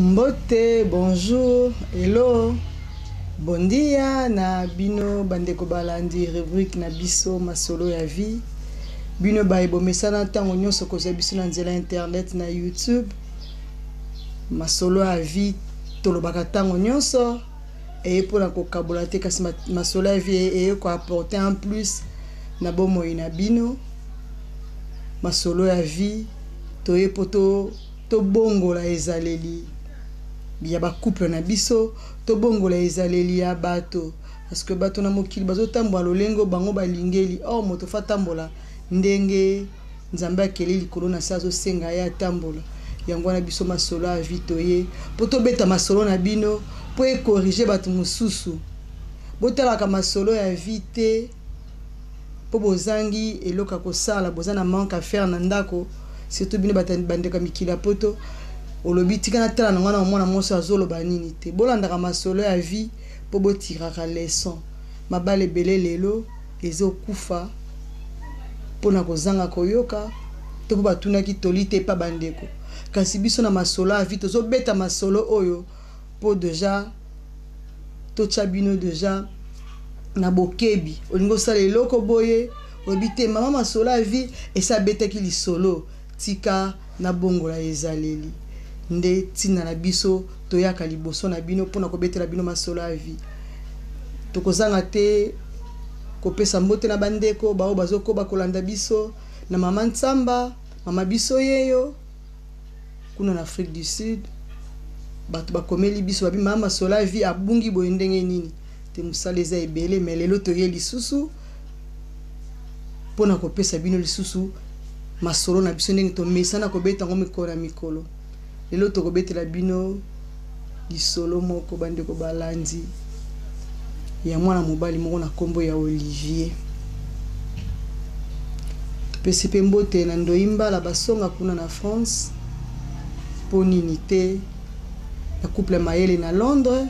Mbote, bonjour, hello, bon dia na bino bandeko balandi rubrique na biso masolo ya vie. Bino baye bomesana ntango nyonso kozwa biso na nzela internet na YouTube. Masolo ya vie tolobaka ntango nyonso eye mpo na kokabola te, kasi masolo ya vie eye koapporte en plus na bomoi na bino. Masolo ya vie toye mpo to tobongola ezaleli ya ba couple na biso, tobongola ezaleli ya bato, parce que bato na mokili bazotambola lolenge bango balingeli. Or moto fa tambola ndenge Nzambe akeli likolo na se, azosenga ye atambola. Yango wana biso masolo ya vie toye mpo tobeta masolo na bino mpo ekorige bato mosusu. Botalaka masolo ya vie te mpo bozangi eloko ya kosala, boza na manque à faire na ndako, surtout bino bandeko ya mikili ya poto. Olobi tika natala na ngai na mwana mwasi azoloba nini te. Bolandaka masolo ya vie mpo botiraka leçon. Mabala ebele lelo ezokufa mpona kozanga koyoka to mpo batunaki toli te epa bandeko. Kasi biso na masolo ya vie tozobeta masolo oyo mpo deja totya bino deja na bokebi. Olingi osala eloko boye, olobi te mama masolo ya vie esi abetaki lisolo, tika nabongola ezaleli. Nde ntina na biso toyaka liboso na bino mpona kobetela bino masolo ya vie. Tokozanga te kopesa mbote na bandeko baoyo bazokoba kolanda biso, na mama Ntsamba, mama biso yeyo kuna na Afrique du Sud. Bato bakomeli biso babi mama masolo ya vie abungi boye ndenge nini te, mosala eza ebele, mais lelo toye lisusu mpona kopesa bino lisusu masolo na biso ndenge tomesana kobeta yango mikolo na mikolo. Lelo tokobetela bino lisolo moko bandeko balandi ya mwana mobali moko na nkombo ya Olivier. Topesi mpe mbote na Ndoyi Mbala Basonga kuna na France, mpo nini te na couple Mayele na Londres,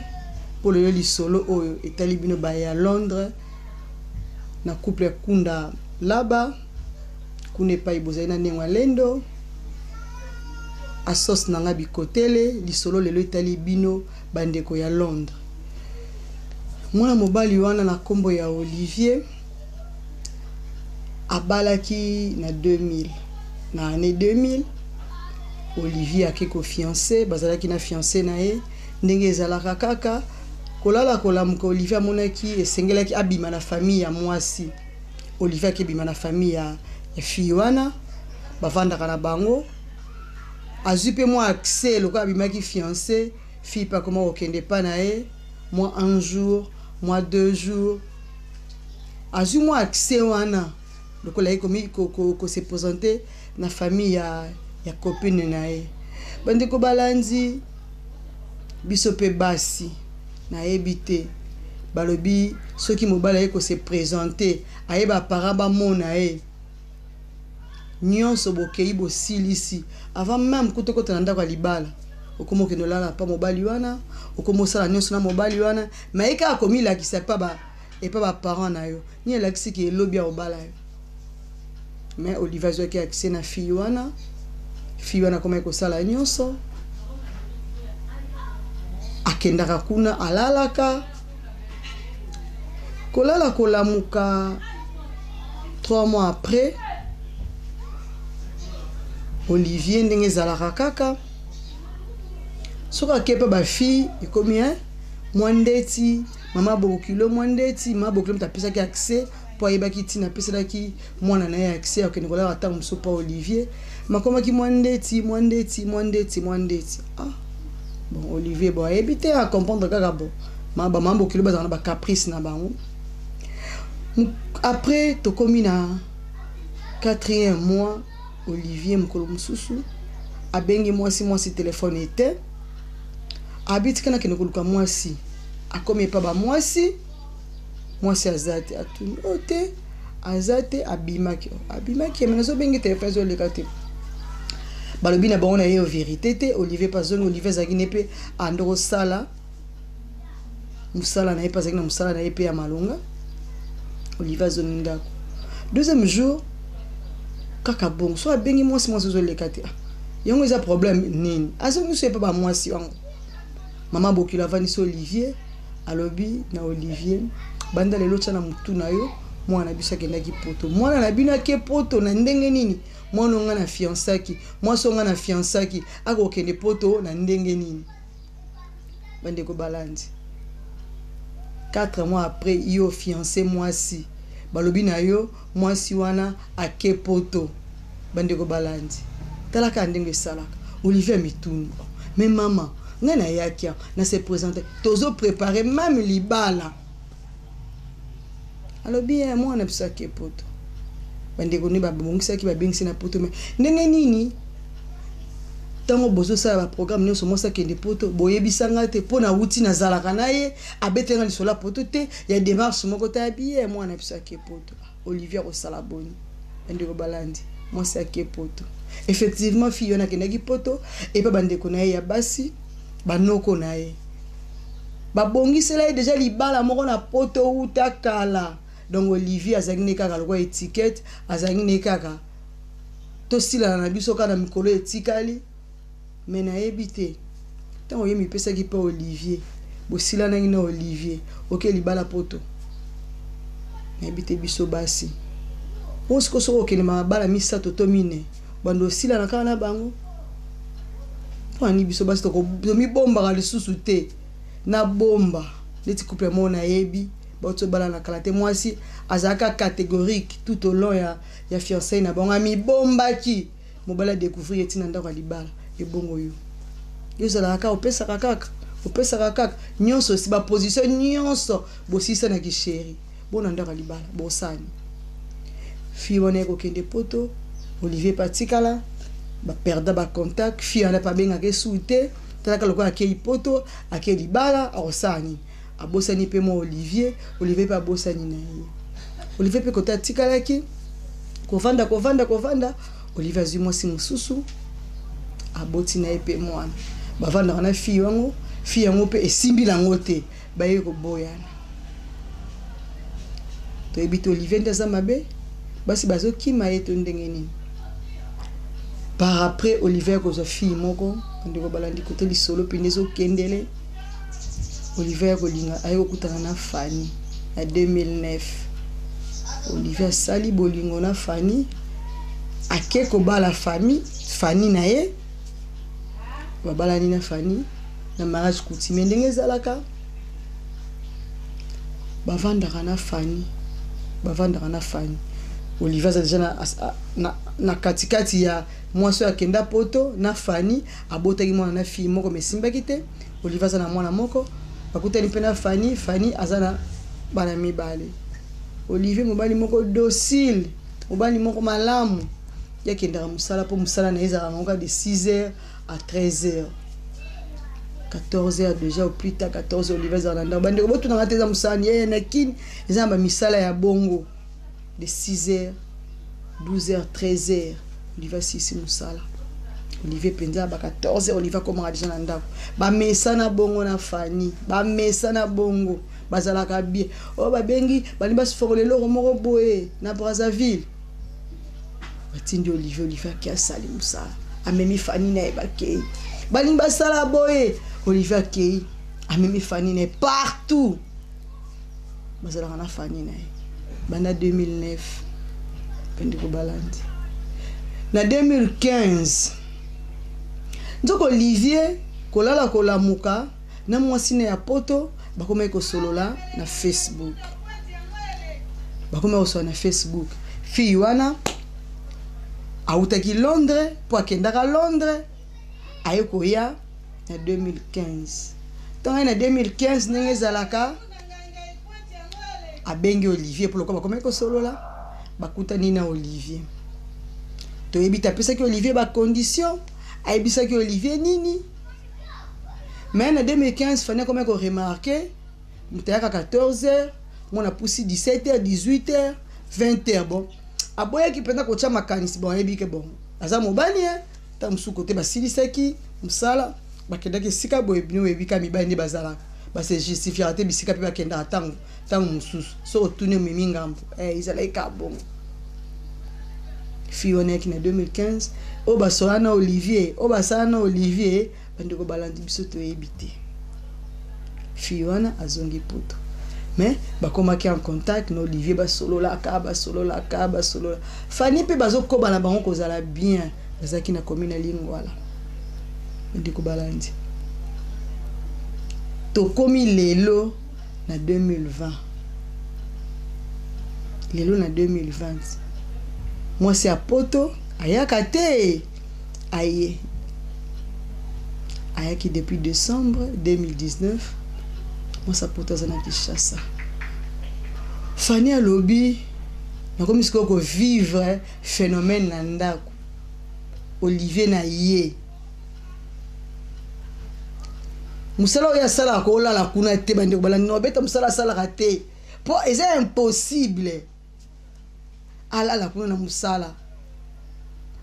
mpo lelo lisolo oyo etali bino baye ya Londres na couple Kunda Laba kuna epai bozali na Nengwa Lendo asos na nga bikotele. Lisolo lelo etali bino bandeko ya Londres. Mwana mobali wana na nkombo ya Olivier abalaki na 2000, na année 2000 Olivier ake ko fiancé, bazalaki na fiancé na ye ndenge ezalaka kaka kolala kolamuka. Olivier amonaki esengelaki abima na famille ya mwasi. Olivier akebima na famille ya fille wana bavandaka na bango, azwi mpe mwa accès lokola abimaki fiancé. Fille mpe akoma kokende epa na ye mwa un jour, mwa 2 jours, azwi mwa accès wana lokola ye komi kose présenter na famille ya copine na ye. Bandeko balandi biso mpe basi, nayebi te, balobi soki mobali aye kose présenter, ayeba parent bamona ye nyonso, bokei bosilisi avant même kuta okota na ndako ya libala, okoma okende olala pa mobali wana, okoma osala nyonso na mobali wana, ma ye kaka komilakisa epa baparent na yo. Nini elakisi ke elobi ya kobala yo? Mais Olivier azwaki accès na fille wana. Fille wana akomaki kosala nyonso, akendaka kuna, alalaka, kolala kolamuka. 3 mois après, Olivier ndenge ezalaka kaka, soki ake mpe bafille ekomi hein, mwa ndeti mama bokilo, mwa ndeti mama bokilo moto apesaki accès mpo ayebaki ntina apeselaki mwana na ye accès akende kolala ntango mosusu mpo Olivier makomaki mwa ndeti, mwa ndeti, mwa ndeti, mwa ndeti. Ah bon, Olivier bon ayebi te, acomprendre kaka bon, bamama bokilo bazala na bacaprice na bango. Après tokomi na quatrième mois, Olivier mokolo mosusu abengi mwasi, mwasi telefone ete abi tika nakende koluka mwasi. Akomi epa bamwasi, mwasi aza te. Atuni oyo te, aza te, abimaki, abimaki me nazobengi telefone ezoleka te. Balobi na bango na ye vérité te. Olivier mpe azongi. Olivier azalaki ne mpe ando kosala mosala na ye, mpe azalaki na mosala na ye mpe ya malonga. Olivier azongi ndako deuxième jour kaka bongo, so abengi mwasi, mwasi ozoleka te. Yango eza problème nini? Azongisi ye mpe bamwasi yango. Mama bokilo avandisi Olivier, alobi na Olivier: banda lelo, tya na motu na yo, mwana na biso akendaki Poto. Mwana na bino ake Poto na ndenge nini? Mwana onga na fiançaki, mwasi onga na fiançaki, akokende Poto na ndenge nini? Bandeko balandi, 4 mois après, yo fiancé mwasi, balobi na yo mwasi wana ake Poto. Bandeko balandi, talaka ndenge esalaka. Olivier mituni: mais mama, ngai nayaki awa na se présente, tozoprépare même libala. Alobi ye mwana biso ake Poto. Bandeko nde babongisaki, babengisi na Poto. Mais ndenge nini, ntango bozosala baprogramme nyonso, mwasi akende Poto, boyebisanga te? Mpo nawuti nazalaka na ye, abetenga lisolo ya Poto te, ya démarche moko te. Abi ye mwana biso ake Poto. Olivier akosala boni? Bandeko balandi, mwasi ake Poto effectivement. Fille wana akendaki Poto epa bandeko na ye ya basi, banoko na ye babongisela ye déjà libala moko na Poto uta kala. Donc Olivier azalaki ne kaka lokwa étiquette, azalaki ne kaka tosilana na biso kaka na mikolo etikali. Mais nayebi te, ntango ye mipesaki mpe Olivier, bosilanaki na Olivier, oke libala Poto. Nayebi te, biso basi oyo siko, soki okende mabala misato to mine, bando osilana kaka na bango. Mpo ani biso basi tomibombaka lisusu te na bomba. Neti couple moko nayebi, bauti obala na kala te, mwasi azalaka catégorique tout au long ya fiançailles na bango, amibombaki. Mobali adécouvrir ye ntina ndako ya libala. Ebongo yo, yo ozalaka kaka, opesaka kaka, opesaka kaka nyonso, si baposition nyonso bosisanaki chéri, bona ndako ya libala bosani. Fille wana ekokende Poto, Olivier mpe atikala, baperda bacontact. Fille wana mpe abengaka esu te. Talaka lokola akei Poto, akei libala, akosala nini? Abosani mpe mwa Olivier, Olivier mpe abosani na ye. Olivier mpe kote atikalaki kovanda, kovanda, kovanda. Olivier azwi mwasi mosusu, aboti na ye mpe mwana, bavandaka na fille yango. Fille yango mpe esimbi nango te, baye koboyana. Toyebi te, Olivier nde aza mabe, basi bazokima ye to ndenge nini? Par après, Olivier akozwa fille moko. Bandeko balandi, kote lisolo mpenza ezokendele, Olivier akolinga, aye kokutana na Fani na 2009. Olivier asali bolingo na Fani, ake kobala famille Fani na ye, babalani na Fani na mariage coutumier. Ndenge ezalaka, bavandaka na Fani, bavandaka na Fani. Olivier aza déjà na katikati ya mwasi oyo akenda Poto na Fani. Abotaki mwana na fille moko, mais esimbaki te. Olivier aza na mwana moko, bakutani mpe na Fani. Fani aza na bana mibale. Olivier, mobali moko docile, mobali moko malamu. Ye akendaka mosala, mpo mosala na ye ezalaka nango de 6 heures à 13 heures, 14 heures déjà, au plus tard 14 heures, Olivier ezala na ndako. Bandeko, botunanga te, eza mosala ye na Kini, eza na bamisala ya bongo de 6 heures, 12 heures, 13 heures, Olivier asisi mosala. Olivier mpenza, ba 14 heures, Olivier akomaka déjà na ndako. Bamesana bongo na Fani, bamesana bongo, bazalaka bien. Oyo babengi, balingi basifokola eloko moko boye na Brazzaville, batindi Olivier. Olivier ake, asali mosala, amemi Fani na ye. Bakei, balingi basala boye, Olivier akei, amemi Fani na ye. Partout bazalaka na Fani na ye banda 2009. Bandeko balandi, na 2015, nzoko Olivier kolala kolamuka na mwasi na ya Poto, bakomaki kosolola na Facebook. Bakomaki kosolola na Facebook. Fille wana awutaki Londres, mpo akendaka Londres, aye koya na 2015. Ntango aye na 2015, ndenge ezalaka, abengi Olivier mpo lokola bakomaki kosolola, bakutani na Olivier. Toyebi te apesaki Olivier bacondition, ayebisaki Olivier nini. Mais na 2015, Fani akomaki koremarquer moto ayaka 14 heures, mwana pusi 17 heures, 18 heures, 20 heures. Bon, aboyaki mpenza kotya makanisi. Bon, ayebi ke bon, aza mobali ye. Ntango mosusu kote basilisaki mosala, bakendaki esika boye. Bino oyebi ka mibali nde bazalaka, base justifiaka te bisika mpe bakendaka. Ntango mosusu soki otuni, omemi ngambo, ezalaki ka bongo. Fille wana ayaki na 2015, oyo basola na Olivier, oyo basala na Olivier, bandeko balandi biso toyebi te. Fille wana azongi poto, mais bakomaki en contact na Olivier, basololaka, basololaka, basolola. Fanny mpe bazokoba na bango kozala bien, bazalaki na commune ya Lingwala. Bandeko balandi, tokomi lelo na 2020, lelo na 2020, mwasi ya poto ayaka te, aye, ayaki depuis décembre 2019. Mwasi ya poto aza na Kinshasa. Fanny alobi: nakomi sikoyo kovivre phénomène na ndako. Olivier na ye mosala oyo asalaka, kolala kuna te. Bandeko balandi, na obeta mosala asalaka te, mpo eza impossible alala kuna na mosala.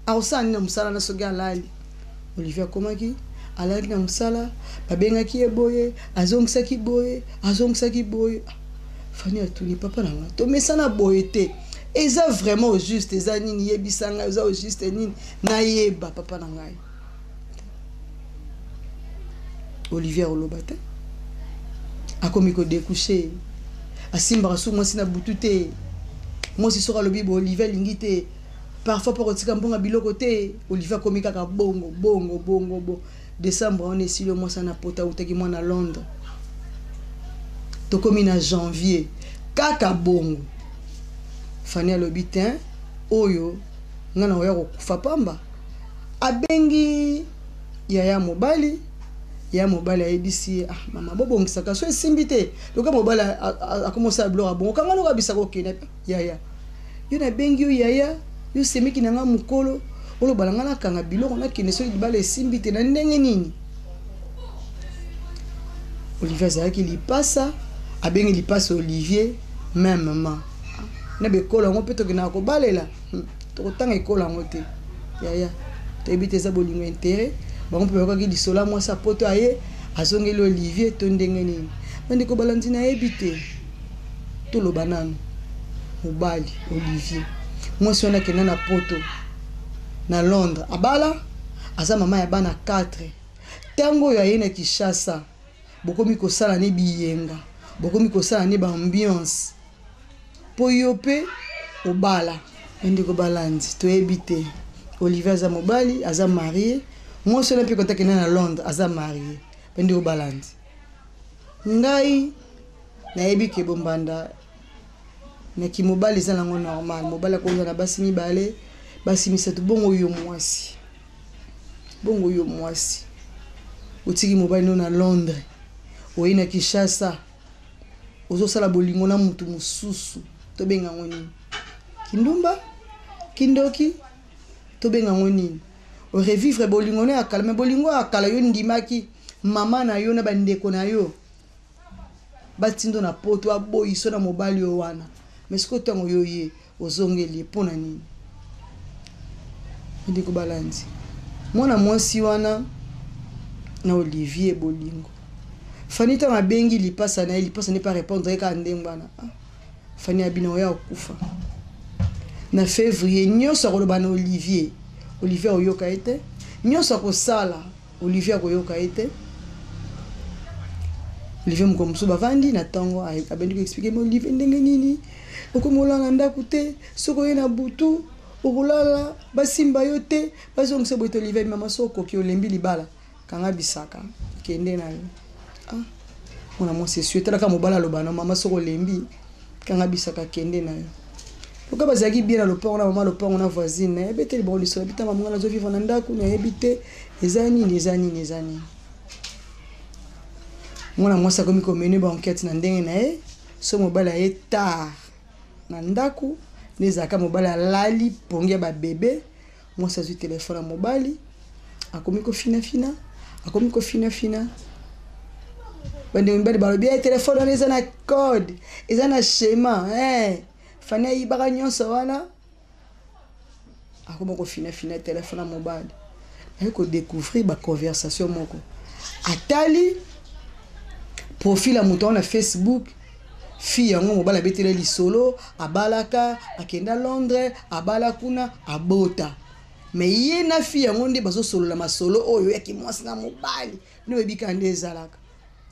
Akosala nini na mosala na soki alali? Olivier akomaki, alalaki na mosala, babengaki ye boye, azongisaki boye, azongisaki boye. Fanny atuni: papa na nga, tomesana boye te, eza vraiment au juste eza nini? Yebisa ngai, eza au juste nini? Nayeba, papa na ngai. Olivier oloba te, akomi kodécoucher, asimbaka su mwasi na butu te. Mwasi soki alobi bo, Olivier alingi te, parfois mpo kotika mbongo biloko te. Olivier akomi kaka bongo bongo bongo bo. Décembre wana esili, mwasi na poto autaki mwana Londres. Tokomi na janvier, kaka bongo. Fanny alobi te, oyo nga na oya kokufa pamba. Abengi yaya mobali. Ya mobali ayebisi ye: ah mama, bobongisaka so esimbi te. Loka mobali akomosala biloko abongo, kanga loko abisaka okende. Yaya, yo nabengi yo yaya, yo semeki na nga mokolo, oloba na nga nakanga biloko nakende soki libala esimbi te, na ndenge nini? Olivier azalaki lipasa, abengi lipasa Olivier mêmement na bekolo yango mpe tokendaka kobalela, tokotanga ekolo yango te. Yaya, toyebi te, eza bolingo, intérêt. Bango mpe bayokaki lisolo ya mwasi apoto aye, azongeli Olivier to ndenge nini? Bandeko balandi, nayebi te. Toloba nanu mobali Olivier, mwasi wana akenda na poto, na Londres, abala, aza mama ya bana 4. Ntango oyo aye na Kinshasa, bokomi kosala ne biyenga, bokomi kosala ne baambiance, mpo yo mpe obala. Bandeko balandi, toyebi te. Olivier aza mobali, aza marié. Mwasi wana mpe kota akenda na Londres, aza marié. Bandeko balandi, ngai nayebi ke bombanda naki mobali eza nango normal. Mobali akozala na basi mibale, basi misato. Bongo yo mwasi, bongo yo mwasi otiki mobali no na Londres, oye na Kinshasa, ozosala bolingo na mutu mosusu, tobenga yango nini? Kindumba, kindoki, tobenga yango nini? Orevivre bolingo no ya kala. Me bolingo ya kala, yo ndimaki mama na yo na bandeko na yo batindo na poto, aboyiso na mobali oyo wana. Mais sikoyo ntango yo ye ozongeli ye, mpo na nini? Ndeko balandi, mwana mwasi wana na Olivier bolingo. Fanny ntango abengi lipasa na ye, lipasa nde pa répondre ye kaka ndenge wana. Ah, Fanny abina oya kokufa na février. Nyonso akoloba na Olivier, Olivier akoyoka ye te. Nyonso akosala, Olivier akoyoka ye te. Olivier, mokolo mosusu bavandi na ntongo, abendi koexpliquer: me Olivier, ndenge nini okomi olala na ndako te? Soki oye na butu, okolala, basimba yo te, bazongisa boye te. Olivier: mama, so okoki, olembi libala, kanga bisaka, kende na yo. Ah, mwana mwasi esui, etalaka mobali aloba na mama: soki olembi, kanga bisaka, kende na yo. Loka bazalaki bien na lopango na mama lopango na voisine, nayebi te. Libongo lisolo bitanga monga, nazovivre na ndako, nayebi te eza nini, eza nini, eza nini. Mwana mwasi akomi komene baenquête na ndenge na ye. So mobali aye tard na ndako, nde ezalaka mobali alali pongi ya babebe, mwasi azwi telefone ya mobali, akomi kofinafina, akomi kofinafina. Bandeko mibali balobi: e telefone wana eza na code, eza na schéma. Eh. Fanny ayibaka nyonso wana, akoma kofinafina telefone ya mobali, aye kodécouvrir baconversation moko. Atali profil ya moto wana na Facebook. Fille yango mobali abetela lisolo, abalaka, akenda Londres, abala kuna, abota. Mais ye na fille yango nde bazosolola masolo oyo ya kimwasi na mobali. Bino boyebi kaka nde ezalaka.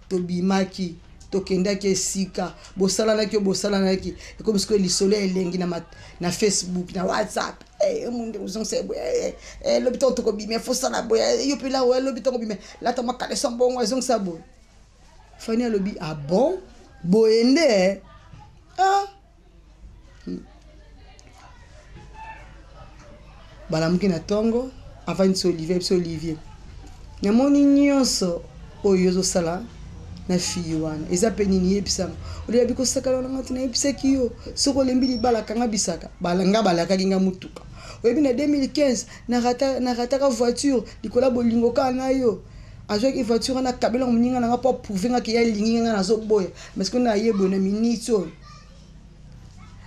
Tobimaki, tokendaki esika, bosalanaki oyo bosalanaki, ekomi sikoyo lisolo ya elengi na, na Facebook, na WhatsApp. Hey, eh, munde ozongisa boye, hey, eh, hey, eh, lobi ntango tokobima, fosala boye, yo mpe lawa, lobi ntango obima, lata mwa kaleso mbongo, ezongisa boye. Fanny alobi ah bon boye nde eh? ah Balamuki na tongo avandisi Olivier ayebisi Olivier namoni nyonso oyo ozosala na fille wana eza mpe nini yebisanga Olivier abi kosakana na nga te nayebisaki yo soki olembi libala kanga bisaka nga balakaki nga motuka oyebi na 2015 narataka voiture likolo ya bolingo kaka na yo azwaki voiture wana akabela moninga na nga mpo aprouve nga ke ye alingi nga nazoboya mais soki naye boye na minute oyo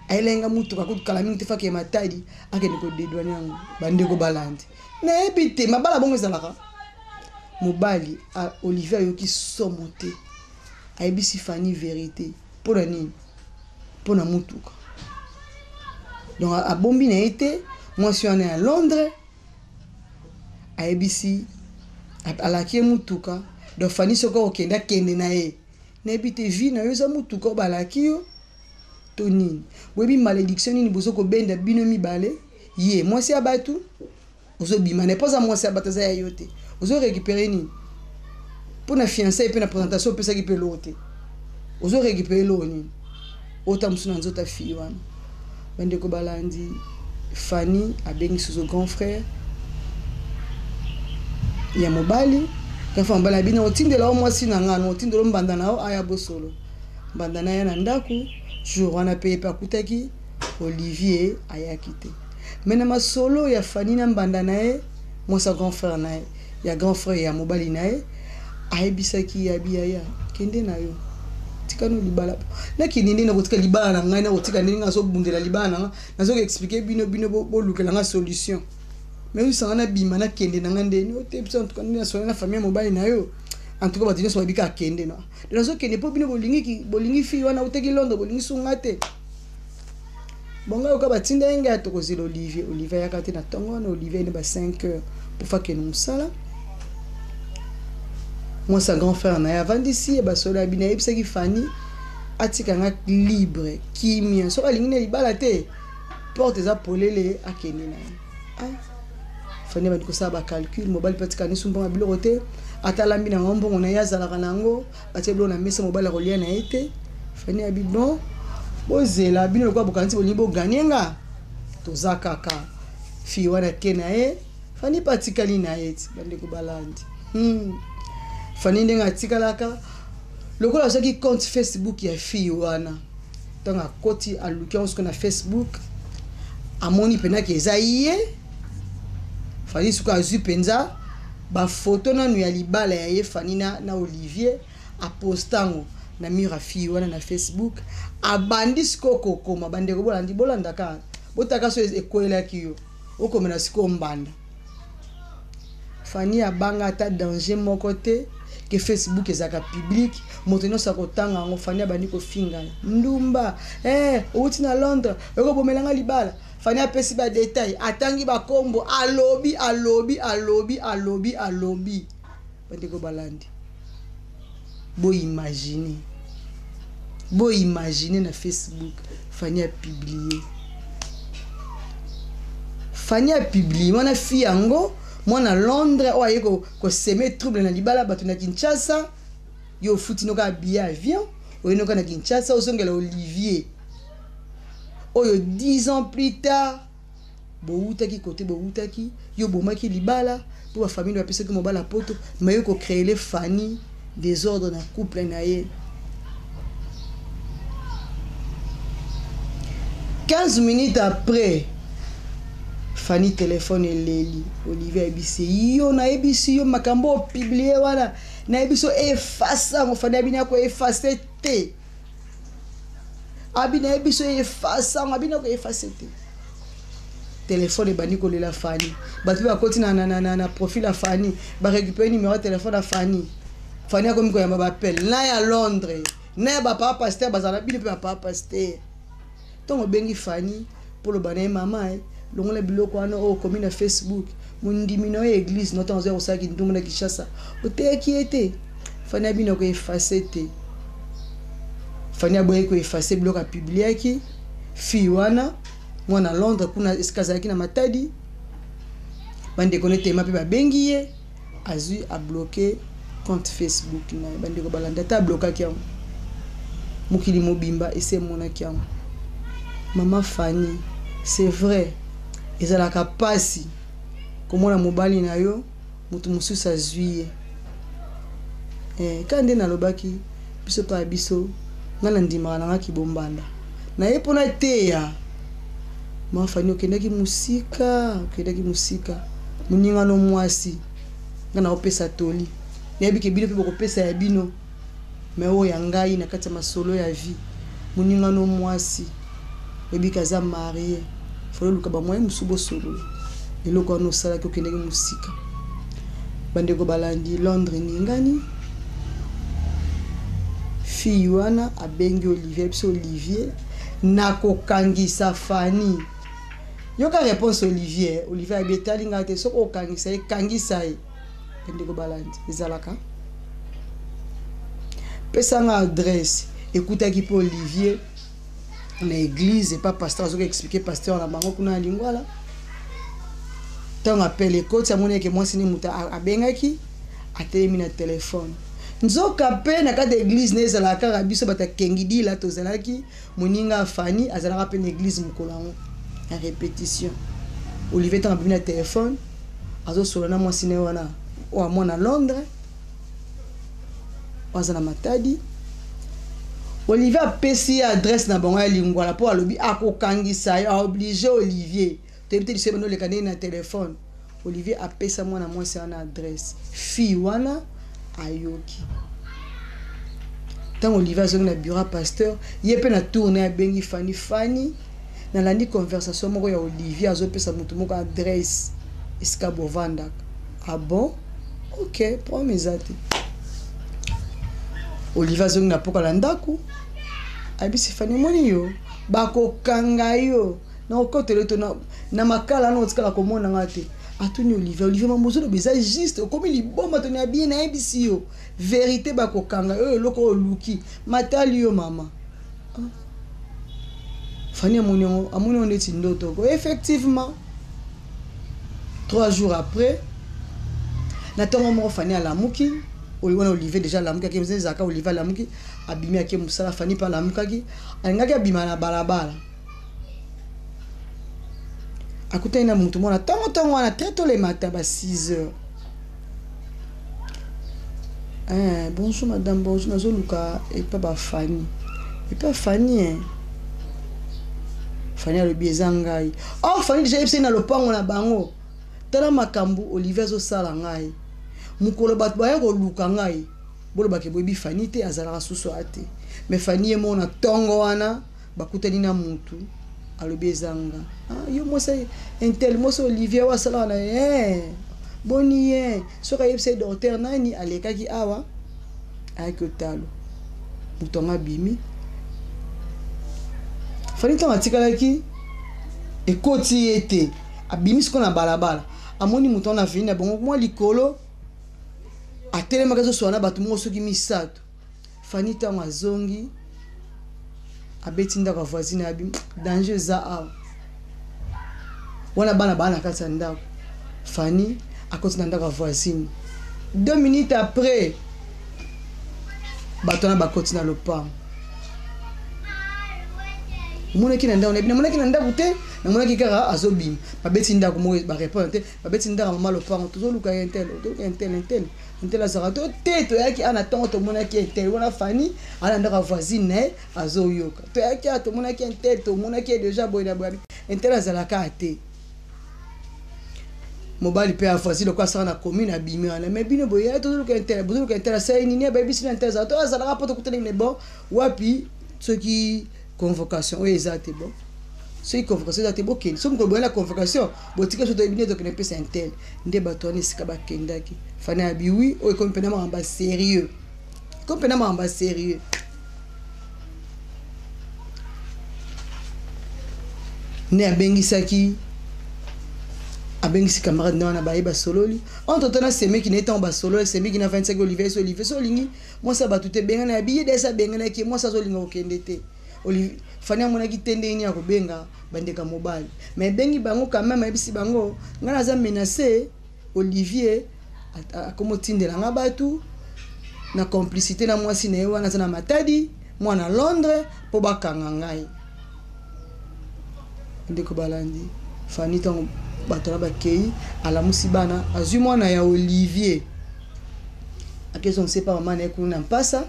ayelenga motuka kutu kala mingi te fake matadi akende kodedwane yango bandeko balandi nayebi te mabala bongo ezalaka mobali olivier ayoki somo te ayebisi fani verité mpo na nini mpo na motuka donc abombi na ye te mwasi wana ya londres ayebisi alaki ye motuka donc fani soki okende akende na ye Nayebi te vie na yo eza mutuka oyo balaki yo to nini? Boyebi malediction nini bozo kobenda bino mibale? Ye mwasi ya batu ozo bima naye po aza mwasi ya batu aza ya yo te ozo recuperer nini? Po na fiançailles pe na presentation opesaki pe eloko te ozo recuperer eloko nini? Ota mosusu na nzoto ya fille wana. Bandeko balandi Fanny abengi susu grand frère ya mobali grand frère mobali abi nakotindela yo mwasi na nga nakotindela yo mbanda na yo aya bosolo mbanda na ya na ndako jour wana pe ye pe akutaki Olivier ayaki te mais na masolo ya Fanny na mbanda na ye mwasi ya grand frère na ye ya grand frère ya mobali na ye ayebisaki ye abi yaya kende na yo tika no libala nakende nde nakotika libala na ngai nakotika ndenge nazobundela libala na ngai nazoki explike bino bino bolukela ngai solution mais oyebisa ngai nabima nakende na ngai nde ote biso antuka nde nasolo na famille ya mobali na yo antuka bato nyonso babika akende na nazokende mpo bino bolingi bolingi fille wana utaki londres bolingi sunga te Bon nga yoka batinda ye ngai tokozela Olivier. Olivier ayaka te na ntongo wana, Olivier ayende ba 5 heures po fakende mosala. Mwasi ya grand frère na ye avandisi ye basolo ya bino ayebisaki Fanny atika nga libre kimia soki alingi na libala te porte eza polele akende na ye. Ah. Fanny abandi kosala ba calcul mobali mpe atika nisu mbongo ya biloko te ata alambi na yango mbongo na ye azalaka na yango batie biloko na mesa mobali akolia na ye te Fanny abi bon bozela bino lokola bokanisi bolingi boganye nga toza kaka fille wana ke na ye Fanny mpe atikali na ye ti bandeko balandi Fanny ndenge atikalaka lokola azwaki compte Facebook ya fille wana ntango akoti aluki yango sikoyo na Facebook amoni mpenza ke eza ye Fanny sikoyo azwi mpenza bafoto nanu ya libala ya ye Fanny na Olivier aposta yango na mur ya fille wana na Facebook abandi sikoyo kokoma bandeko bolandi bolanda kaka botaka so ekwelaki yo okomela sikoyo mbanda Fanny abanga ata danger moko te ke Facebook ezalaka public moto nyonso akotanga yango Fanny abandi kofinga ndumba eh owuti na Londres okobomela nga libala Fanny apesi ba detail atangi bakombo alobi alobi alobi alobi alobi bandeko balandi bo imaginer bo imaginer na Facebook Fanny a publier Fanny a publier wana fille yango mwana Londres oyo aye ko semer trouble na libala bato na Kinshasa yo ofuti noka billet avion oye noka na Kinshasa ozongela Olivier oyo 10 ans plus tard bowutaki kote bowutaki yo obomaki libala po ba famille bapesaki mobali ya poto mais yo ko creele Fanny desordre na couple na ye 15 minutes après Fanny telefone eleli Olivier ayebisi yo nayebisi yo makambo opublie wana nayebisi yo efase yango Fanny abini ako efase te abi nayebi so efase yango abi nako efase te telefone ebandi kolela Fanny bato mpe bakoti na, na, na, na, na profil ya Fanny barécupere numero ya telefone ya Fanny Fanny akomi koyamba baappel na ya Londres. Na ya bapapa pasteur bazala bino mpe bapapa pasteur. Ntango obengi Fanny mpo loba na ye mama eh, longola biloko wana oyo okomi na Facebook, mondimi na yo ya eglise na ntango azoya kosala kindumba na Kinshasa, oteyaki ye te. Fanny abino ko effacer te. Fanny aboyaki ko effacer biloko apubliaki fille wana mwana Londres kuna esika azalaki na Matadi. Bandeko ne tema mpe babengi ye azwi abloke compte Facebook na ye. Bandeko balanda ata ablokaki yango, mokili mobimba esi emonaki yango. Mama Fanny, c'est vrai ezalaka pasi komona mobali na yo moto mosusu azwi ye. Eh, kaka nde nalobaki biso pa ya biso, ngai nandimaka na ngai kibombanda na ye mpo nateya. Mama Fanny, okendaki mosika, okendaki mosika. Moninga no mwasi, ngai nakopesa toli, nayebi ke bino mpe bokopesa ya bino, me oyo ya ngai na kati ya masolo ya vie. Moninga no mwasi, oyebi ke aza marie, falo oluka bamoyen mosusu bosolola eloko wana osalaki, okendaki mosika. Bandeko balandi, Londres eningani. Fille wana abengi Olivier, biso Olivier nakokangisa Fanny. Yoka réponse Olivier. Olivier abi etali ngai te, soki okangisa ye kangisa ye. Bandeko balandi, ezalaka pesa nga adresse. Ekutaki mpe Olivier na église epa pasteur, azoki expliquer pasteur na bango kuna na Lingwala. Ntango appel ekoti, amoni eke mwasi ne moto abengaki, atelemi na telefone. Nzoka mpe na kati ya église na ezalaka kaka biso bato ya Kengidila tozalaki. Moninga ya Fanny azalaka mpe na église mokolo yango ya répétition. Olivier ntango abimi na telefone, azosola na mwasi na ye wana oyo amwana Londres, oyo aza na Matadi. Olivier apesi ye adresse na bango ya Lingwala mpo alobi akokangisa ye, aoblige Olivier. Toyebi te liso ebanda oleka ndenge na telefone. Olivier apesa mwana mwasi wana adresse, fille wana ayoki. Ntango Olivier azongi na bureau ya pasteur, ye mpe na tour na ye abengi Fanny. Fanny, nalandi conversation moko ya Olivier azopesa motu moko adresse esika bovandaka. Ah bon? Ok, problème eza te. Olivier azongi na poka na ndako, ayebisi Fanny, omoni yo bakokanga yo na okotela to na makala wana, otikala komona nga te. Atuni Olivier, Olivier, mambo ozoloba eza juste, okomi liboma toni ya bien, nayebisi yo verité, bakokanga yo, eloko oyo oluki matali yo mama. Ah. Fanny amoni yango, amoni yango neti ndoto ko. Effectivement, 3 jours après, na ntongo moko, Fanny alamuki wana, Olivier déjà alamuki, ake ezalaka Olivier alamuki, abimi, ake mosala. Fanny mpe alamukaki, alingaki abima na balabala, akutani na motu mwana ntongo ntongo wana, très tôt le matin, ba 6 heures. Eh, bonjour madame, bonjour, nazoluka epa bafani, epa Fani. Eh. Fani alobi eza ngai. Or Fani déjà yebisaki na lopango na bango, tala makambo Olivier azosala ngai, mokolo bato baya koluka ngai, bolobaka boyebi Fani te, azalaka susu aya te. Mais Fani ye moko na ntongo wana bakutani na mutu, alobi eza nga. Ah, yo mwasi intel, mwasi Olivier oyo asalaka na ye boni ye, soki ayebisa ye docteur nani alekaki awa, ayaki otalo moto yango abimi. Fani ntango atikalaki ekoti ye te, abimi sikoyo na balabala, amoni moto wana aveni na bango mwa likolo, atelemaki azosola na bato moko soki misato. Fani ntango azongi, abeti ndako ya voisine, abi danger eza awa wana, bana baa na kati ya ndako. Fani akoti na ndako ya voisine, 2 minutes après bato wana bakoti na lopango. Omonaki na ndako, namonaki na ndako te, namonaki kaka azobima. Babeti ndako moko, barépondre te. Babeti ndako mama lopango, tozoluka intel, tozoluka intel, intel, intel azalaka to te, toyaki ana ntongo tomonaki intel wana. Fani ana ndako ya voisine na ye, azoyoka, toyaki awa tomonaki intel, tomonaki ye déjà boye na boye, intel azalaka te. Mobali mpe ya voisine lokola asala na commune, abimi wana, mais bino boye tozoluka intel, bozoluka intel asali nini? Bayebisi na intel azala to azalaka mpo tokutani ne. Bon, wapi soki convocation oyo eza te? Bon, soki convocation eza te, bokende. Soki mokolo boye na convocation, botika so toyebi nde tokende mpesa intel. Nde bato wana esika bakendaki, Fani ya biwi oyo ekomi mpena makambo ya sérieux, ekomi mpena makambo ya sérieux. Nde abengisaki abengisi camarade na wana baye basololi entre temps na semeki na ye ntango basololi semeki na 25 olivier so olivier so olingi mwasi ya bato te bengana ya biye desi abenganaki ye mwasi azolinga kokende te fani amonaki te ndenge nini akobenga bandeko ya mobali mais ebengi bango quand même ayebisi bango ngai naza menace olivier akomotindela nga bato na complicité na mwasi na ye wana aza na matadi mwana londres mpo bakanga ngai ndeko balandi fani ntango bato na bakei alamusi bana azwi mwana ya olivier akezongisa epa mama na ye kuna na mpasa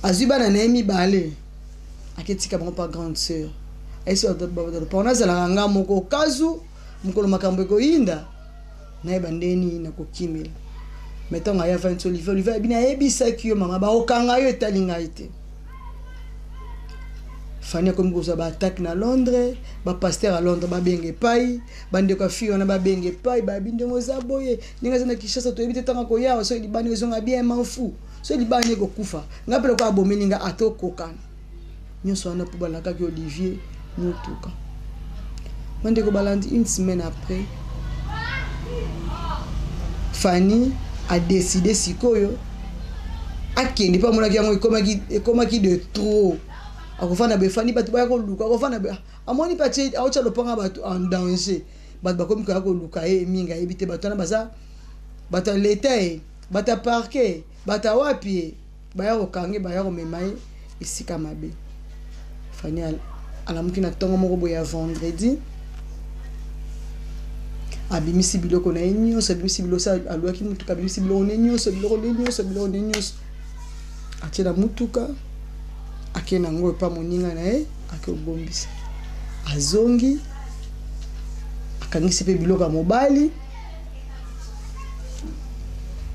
azwi bana na ye mibale aketika bango pa grande sœur ayesi bato nazalaka nga moko kazu mokolo makambo ekoyinda nayeba ndenge nini nakokimela me ntango aya vanisi olivier olivier abi nayebisaki yo mama bakokanga yo etali ngai te fani akomi kozwa baattaque na londres bapaster ya londres babenga epai bandeko ya fille wana babenga epai babi ndenge oza boye ndenge aza na kinshasa toyebi te ntango akoya soki libani ezonga bien manfu soki libani ekokufa ngai mpe lokola abomeli ngai ata okokana nyonso wana mpo balakaki olivier motuka bandeko balandi une semaine après fanny adeside sikoyo akende mpo amonaki yango ekomaki, ekomaki de trop akofanda boye fani bato baya koluka akofanda boye amoni mpe atie aotya lopanga bato en danger bato bakomi koya koluka ye mingi ayebi te bato wana baza bato ya leta ye bato ya parquet bato ya wapi ye baya kokanga ye baya komema ye esika mabe fani alamuki na ntongo moko boye ya vendredi abimisi biloko na ye nyonso abimisi biloko alwaki motuka abimisi biloko ne nyonso biloko ne nyonso biloko ne nyonso atie na motuka ake na yango epa moninga na ye ake obombisa azongi akangisi mpe biloko ya mobali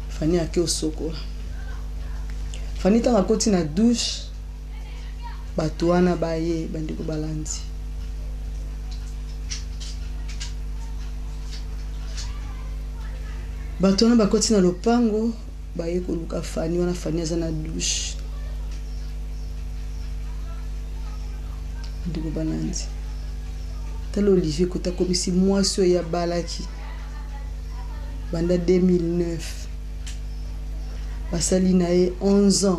Fanny ake osokola. Fanny ntango akoti na douche, bato wana baye bandeko balandi. Bato wana bakoti na lopango baye koluka Fanny wana Fanny aza na douche. Bandeko balandi. Tala Olivier kota akomisi mwasi oyo abalaki. Banda 2009 basali na ye 11 ans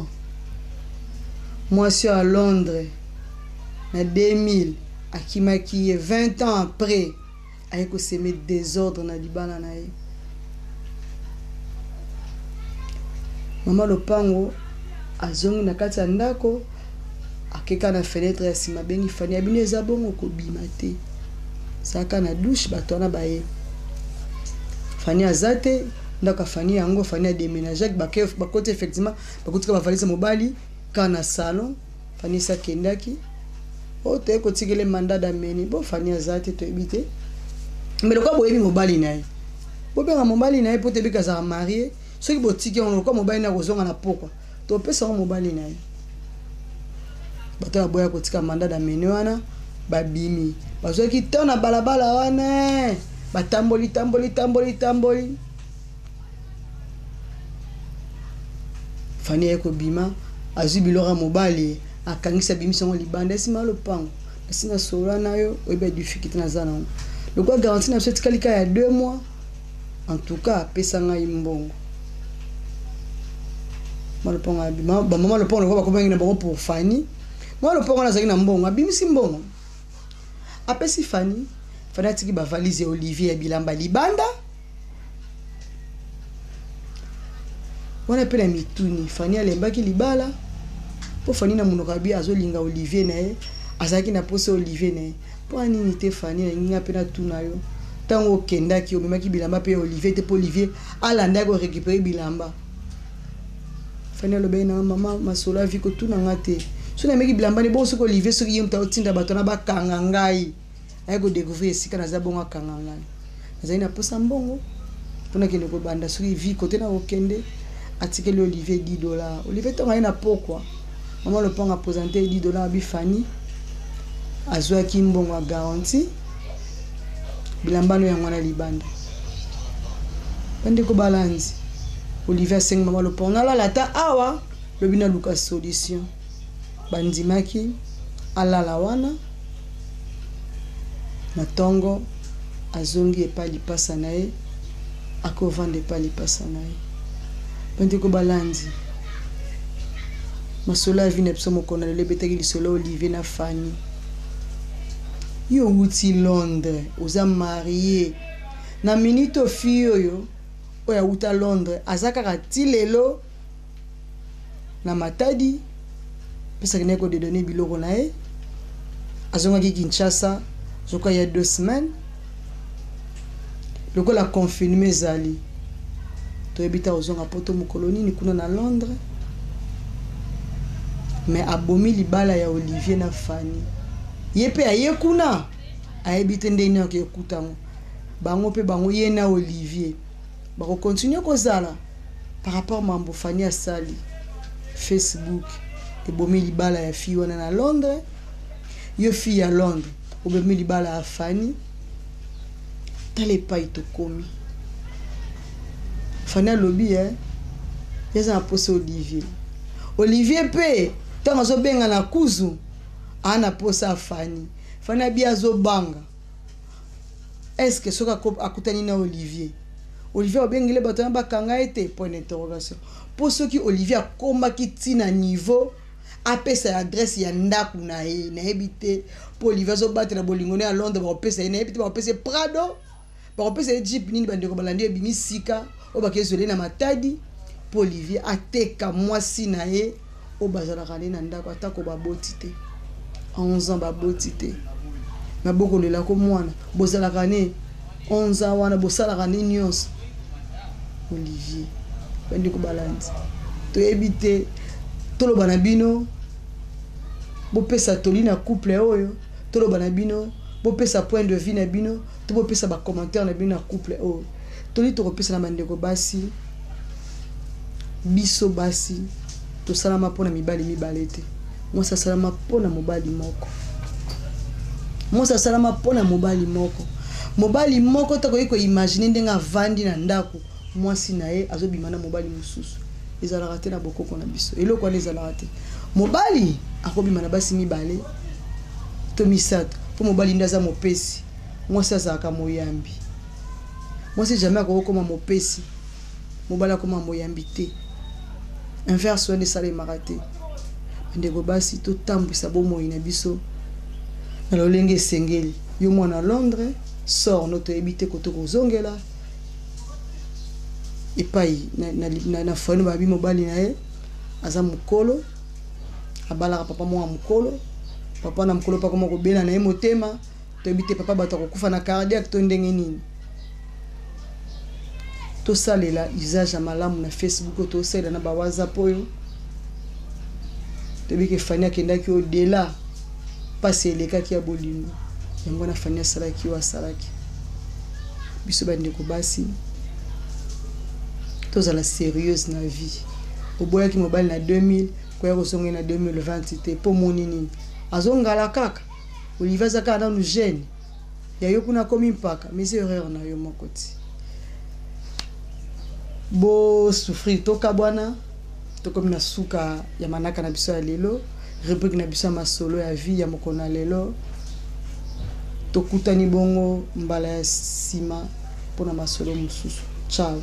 mwasi oyo ya Londres na 2000 akimaki ye 20 ans après aye koseme desordre na libala na ye mama lopango azongi na kati ya ndako akeka na fenetre ya nsima abengi fani ya bino eza bongo kobima te zalaka na douche bato wana baye fani aza te ndako ya fani yango fani ademénageaki bakoti effectivement bakutika bavalise mobali kaka na salon fani esi akendaki oyo oh, toye kotikele mandat d'amener bo fani aza te toyebi te me lokola boyebi mobali na ye bobenga mobali na ye mpo toyebi kazala marie soki botiki yango lokola mobali na kozonga na pokwa topesa yango mobali na ye bato baboya kotika mandat d'amener wana babimi bazwaki temps na balabala wana batamboli tamboli tamboli tamboli fani aye kobima azwi biloko ya mobali akangisi abimisi yango libanda esima ya lopango nasi nasolola na yo oyebi ya difficulté naza nango lokola garantie na biso etikali ka ya deux mois En tout cas pesa ngai mbongo. Mwa lopango abima ba mama lopango lokola bakomaki na bango pour Fanny. Mwa lopango nazalaki na mbongo abimisi mbongo. Apesi Fanny, Fanny atiki ba valise ya Olivier ya bilamba libanda. Wana pe na mituni Fanny alembaki libala po Fanny na monoko abi azolinga Olivier na ye azalaki na posa Olivier na ye Mpo nini te Fanny nalingi nga pe natuna yo tango okendaki omemaki bilamba pe ya Olivier te po Olivier alanda ye ko recuperer bilamba Fanny alobaki na nga mama masolo ya vie kotuna nga te soki nameki bilamba ne bongo soki Olivier soki ye moto aotinda bato wana bakanga ngai aye ko découvrir esika naza bongo akanga ngai nazali na posa mbongo mpo nakende kobanda soki vie kote na kokende atikeli Olivier 10 dollars Olivier ntango aye na pokwa mama lopango apresente 10 dollars abi Fanny azwaki mbongo ya garantie bilamba no yango wana libanda bandeko balandi Olivier asengi mama lopango nalala ata awa lobi naluka solution bandimaki alala wana. Na tongo azongi epai lipasa na ye, akovanda epai lipasa na ye. Bandeko balandi masolo ya vie na biso mokolo na lelo ebetaki lisolo ya Olivier na Fanny. Yo owuti Londres, oza marie na minute oyo fille oyo oyo awuta Londres aza kaka ti lelo na Matadi pesaki naye ko dedonner biloko na ye azongaki Kinshasa zoka ya 2 semaines lokola confinement ezali toyebi te akozonga poto mokolo nini kuna na Londres mais abomi libala ya Olivier na Fanny ye pe aye kuna ayebi te ndenge nini akoki yango bango pe bango ye na Olivier bako continuer kozala par rapport mambo Fanny asali Facebook ebomi libala ya fille wana na Londres yo fille ya Londres obomi libala ya Fanny tala epai tokomi Fanny alobi eh ye aza na posa Olivier Olivier mpe ntango azobenga na kuzu aa na posa ya Fanny Fanny abi azobanga Est ce que soki akutani na Olivier, Olivier akobengele bato wana bakanga ye te? Point d'interrogation. Po soki Olivier akomaki ti na niveau apesa ye adresse ya ndaku na ye, nayebi te po Olivier azobatela bolingo na ye ya Londres, bakopesa ye nayebi te, bakopesa ye Prado, bakopesa ye jeep nini? Bandeko balandi ebimi sika oyo bakezwela ye na Matadi po Olivier ateka mwasi na ye oyo bazalaka ne na ndako atako baboti te 11 ans baboti te na bokolela ko mwana bozalaka ne 11 ans wana bosalaka ne nyonso Olivier bandeko balandi toyebi te toloba na bino bopesa toli na couple oyo toloba na bino bopesa point de vue na bino to bopesa ba commentaire na bino na couple oyo toli tokopesa na bandeko basi biso basi tosalama mpo na mibali mibale te mwasi asalama mpo na mobali moko mwasi asalama mpo na mobali moko mobali moko tokoki koimagine ndenge avandi na ndako mwasi na ye azobima na mobali mosusu ezalaka te na bokoko na biso eloko wana ezalaka te mobali akobima na basi mibale to misato mpo mobali nde aza mopesi mwasi azalaka moyambi mwasi jamais akoki kokoma mopesi mobali akoma moyambi te inverse wana esalemaka te bandeko basi totambwisa bomoi na biso na lolenge esengeli yo mwana Londres sort no toyebi te koto kozongela epai na, na, na, na foyer babi mobali na ye aza mokolo abalaka papa moko ya mokolo papa na mokolo mpe akoma kobela na ye motema toyebi te papa bato akokufa na cardiaque to ndenge nini tosalela usage ya malamu na Facebook oyo tosalela na ba WhatsApp oyo toyebi ke Fanny akendaki au delà mpasi elekaki ya bolingo yango wana Fanny asalaki oyo asalaki biso bandeko basi tozala sérieuse na vie oboyaki mobali na 2000 koya kozonga ye na 2020 te mpo omoni nini azongala kaka Olivier aza kaka nanu jeune ya yo kuna akomi mpaka mais erreur na yo moko ti bo souffrir tokabwana tokomi na suka ya manaka na biso ya lelo rubrique na biso ya masolo ya vie ya mokolo na lelo tokutani bongo mbala ya nsima mpona masolo mosusu ciao.